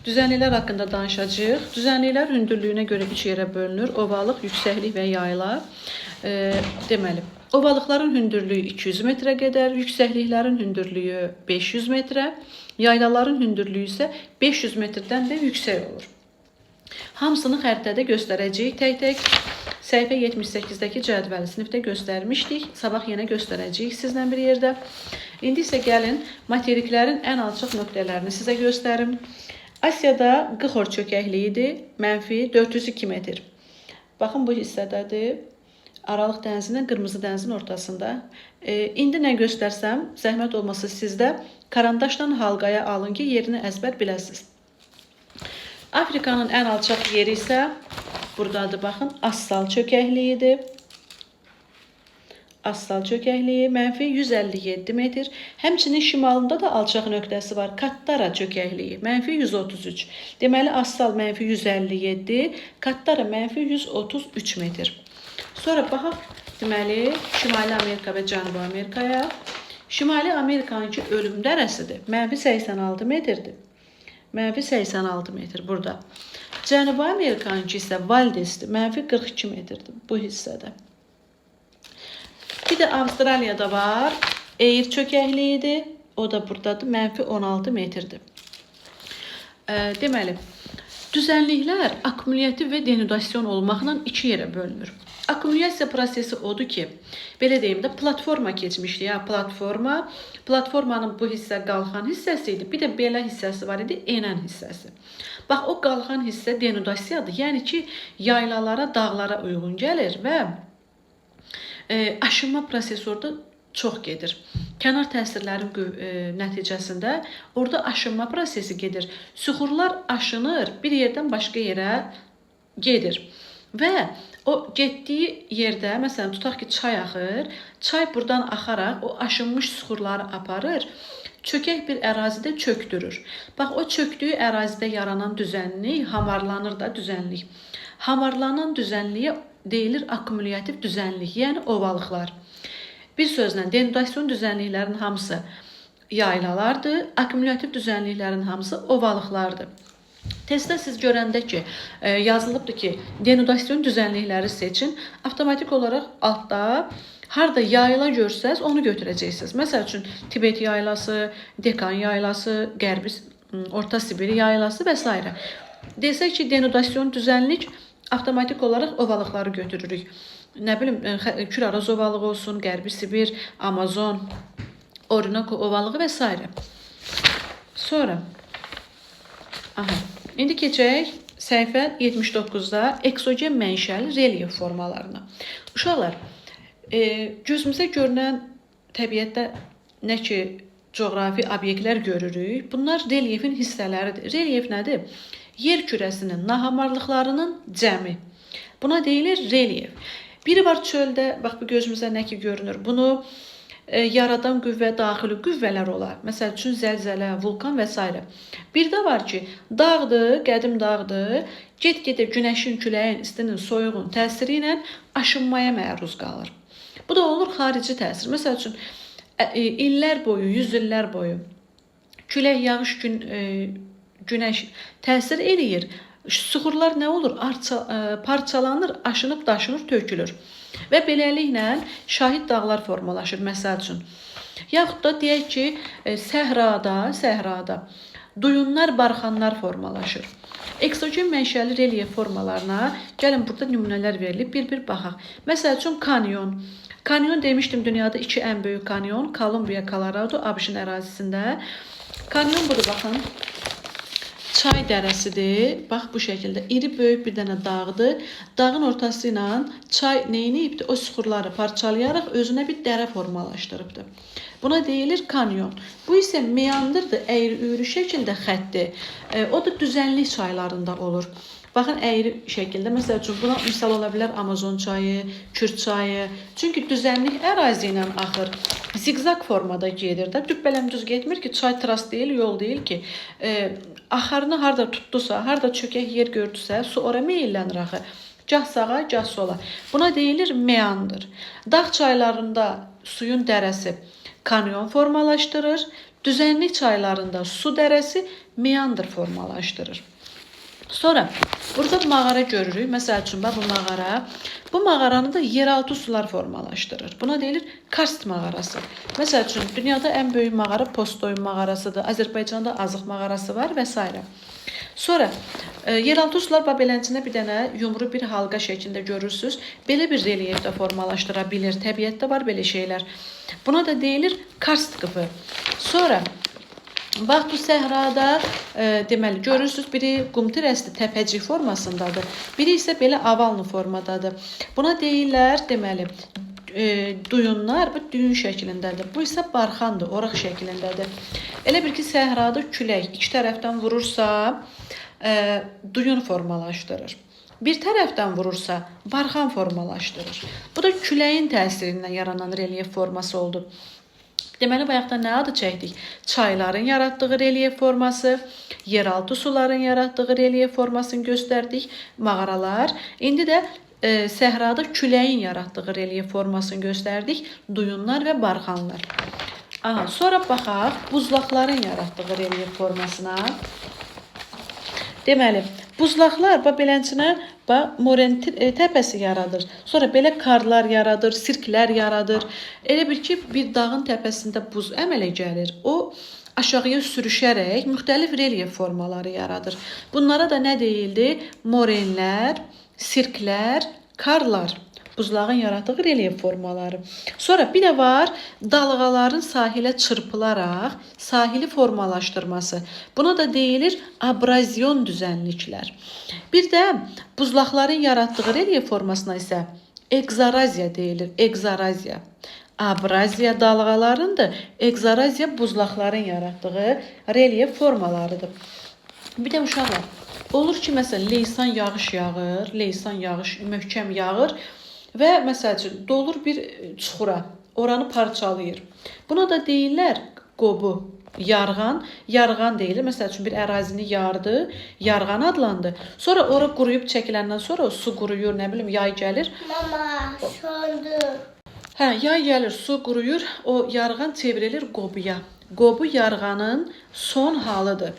Düzənliklər haqqında danışacağıq. Düzənliklər hündürlüyünə görə üç yerə bölünür. Ovalıq, yüksəklik və yayla. Deməli, ovalıqların hündürlüyü 200 metrə qədər, yüksəkliklərin hündürlüyü 500 metrə, yaylaların hündürlüyü isə 500 metrdən də yüksək olur. Hamısını xəritədə göstərəcəyik tək-tək. Səhifə 78-dəki cədvəli sinifdə göstərmişdik. Sabah yenə göstərəcəyik sizlə bir yerdə. İndi isə gəlin materiklərin ən alçaq nöqtələrini sizə göstərim. Asiyada Qıxor çökəkliyidir, mənfi 402 metr. Baxın bu hissədədir. Aralıq dənizinin Qırmızı dənizin ortasında. İndi nə göstərsəm, zəhmət olmasa sizdə karandaşla halqaya alın ki, yerini əzbər biləsiniz. Afrikanın ən alçaq yeri isə buradadır. Baxın, Assal çökəkliyidir. Assal çökəkliyi mənfi 157 metr. Həmçinin şimalında da alçaq nöqtəsi var. Kattara çökəkliyi mənfi 133. Deməli, Assal mənfi 157, Kattara mənfi 133 metr. Sonra baxaq, deməli, Şimali Amerika və Cənubi Amerikaya. Şimali Amerikanınki ölüm dərəsidir. Mənfi 86 metrdir. Mənfi 86 metr burada. Cənubi Amerikanınki isə Valdesdir. Mənfi 42 metrdir bu hissədə. Bir də Avstraliyada var. Eyr çökəkliyidir. O da buradadır. Mənfi 16 metrdir. Deməli, düzənliklər akkumulyatив və denudasyon olmaqla iki yerə bölünür. Akkumulyasiya prosesi odur ki, belə deyim də, platforma keçmişdi. Ya, platforma, platformanın bu hissə qalxan hissəsi idi. Bir də belə hissəsi var idi, enən hissəsi. Bax, o qalxan hissə denudasiyadır. Yəni ki, yaylalara, dağlara uyğun gəlir və aşınma prosesi orada çox gedir. Kənar təsirlərin nəticəsində orada aşınma prosesi gedir. Süxurlar aşınır, bir yerdən başqa yerə gedir. Və o getdiyi yerdə, məsələn, tutaq ki, çay axır, çay buradan axaraq o aşınmış süxurları aparır, çökək bir ərazidə çökdürür. Bax, o çökdüyü ərazidə yaranan düzənlik, hamarlanır da düzənlik. Hamarlanan düzənliyə deyilir akkumulyativ düzənlik, yəni ovalıqlar. Bir sözlə, denudasyon düzənliklərin hamısı yaylalardır, akkumulyativ düzənliklərin hamısı ovalıqlardır. Testdə siz görəndə ki, yazılıbdır ki, denudasyon düzənlikləri seçin, avtomatik olaraq altda harda yayla görsəz, onu götürəcəksiniz. Məsəl üçün, Tibet yaylası, Dekan yaylası, Qərbi, Orta Sibir yaylası və s. Desək ki, denudasyon düzənlik, avtomatik olaraq ovalıqları götürürük. Nə bilim, Kür-Araz ovalığı olsun, Qərbi Sibir, Amazon, Orinoco ovalığı və s. Sonra, aha, indi keçək səhifə 79-da eksogen mənşəli relyef formalarına. Uşaqlar, gözümüzə görünən təbiətdə nə ki coğrafi obyektlər görürük, bunlar relyefin hissələridir. Relyef nədir? Yer kürəsinin nahamarlıqlarının cəmi. Buna deyilir relyef. Biri var çöldə, bax bu gözümüzə nə ki görünür. Bunu yaradan qüvvə daxili qüvvələr olar. Məsəl üçün zəlzələ, vulkan və s. Bir də var ki, dağdır, qədim dağdır. Get-gedə günəşin, küləyin, istinin, soyuğun təsiri ilə aşınmaya məruz qalır. Bu da olur xarici təsir. Məsəl üçün illər boyu, 100 illər boyu külək, yağış, günəş təsir eləyir. Süxurlar nə olur? Parçalanır, aşınıb, daşınır, tökülür. Və beləliklə şahid dağlar formalaşır, məsəl üçün. Yaxud da deyək ki, səhrada duyunlar, barxanlar formalaşır. Eksogen mənşəli relyef formalarına gəlin burada nümunələr verilib, bir-bir baxaq. Məsəl üçün kanyon. Kanyon demişdim, dünyada iki ən böyük kanyon, Kolumbiya, Colorado, ABŞ-ın ərazisində. Kanyon budur, baxın. Çay dərəsidir. Bax, bu şəkildə iri böyük bir dənə dağdır. Dağın ortası ilə çay neyniyibdir? O süxurları parçalayaraq özünə bir dərə formalaşdırıbdır. Buna deyilir kanyon. Bu isə meandrdır, əyri-üyrü şəkildə xətti. O da düzənlik çaylarında olur. Baxın, əyri şəkildə. Məsəl üçün, buna misal ola bilər Amazon çayı, Kür çayı. Çünki düzənlik ərazi ilə axır. Ziqzaq formada gedir də. Dübbələm düz getmir ki, çay tras deyil, yol deyil ki. Axarını harda tutdusa, harda çökək yer gördüsə, su ora meyllənir axı. Gah sağa, gah sola. Buna deyilir meandr. Dağ çaylarında suyun dərəsi kanyon formalaşdırır. Düzənlik çaylarında su dərəsi Meandr formalaşdırır. Sonra burada mağara görürük. Məsəl üçün, bax bu mağara. Bu mağaranı da yeraltı sular formalaşdırır. Buna deyilir karst mağarası. Məsəl üçün, dünyada ən böyük mağara Postoy mağarasıdır. Azərbaycanda Azıq mağarası var və s. Sonra yeraltı sular bax beləncə bir dənə yumru bir halqa şəklində görürsüz. Belə bir relyef də formalaşdıra bilir. Təbiətdə var belə şeylər. Buna da deyilir karst qıfı. Sonra bax bu səhrada deməli görürsüz biri qum tirəsli təpəcik formasındadır. Biri isə belə avallı formadadır. Buna deyirlər deməli duyunlar bu düyün şəklindədir. Bu isə barxandır, oraq şəklindədir. Elə bil ki, səhrada külək iki tərəfdən vurursa duyun formalaşdırır. Bir tərəfdən vurursa barxan formalaşdırır. Bu da küləyin təsirindən yaranan relyef forması oldu. Deməli, bayaqdan nə adı çəkdik? Çayların yaratdığı relyef forması, yeraltı suların yaratdığı relyef formasını göstərdik, mağaralar. İndi də səhrada küləyin yaratdığı relyef formasını göstərdik, duyunlar və barxanlar. Aha, sonra baxaq buzlaqların yaratdığı relyef formasına. Deməli, buzlaqlar bax beləncə bax Moren təpəsi yaradır. Sonra belə karlar yaradır, sirklər yaradır. Elə bil ki, bir dağın təpəsində buz əmələ gəlir. O aşağıya sürüşərək müxtəlif relyef formaları yaradır. Bunlara da nə deyildi? Morenlər, sirklər, karlar. Buzlağın yaratdığı relyef formaları. Sonra bir də var dalğaların sahilə çırpılaraq sahili formalaşdırması. Buna da deyilir abrazyon düzənliklər. Bir də buzlaqların yaratdığı relyef formasına isə ekzoraziya deyilir. Ekzoraziya. Abraziya dalğalarındır. Ekzoraziya buzlaqların yaratdığı relyef formalarıdır. Bir də uşaqlar, olur ki, məsələn, leysan yağış yağır, leysan yağış möhkəm yağır və məsəl üçün dolur bir çuxura, oranı parçalayır. Buna da deyirlər qobu, yarğan, yarğan deyilir. Məsəl üçün bir ərazini yardı, yarğan adlandı. Sonra ora quruyub çəkiləndən sonra o su quruyur, nə bilim yay gəlir. Mama söndü. Hə, yay gəlir, su quruyur, o yarğan çevrilir qobuya. Qobu yarğanın son halıdır.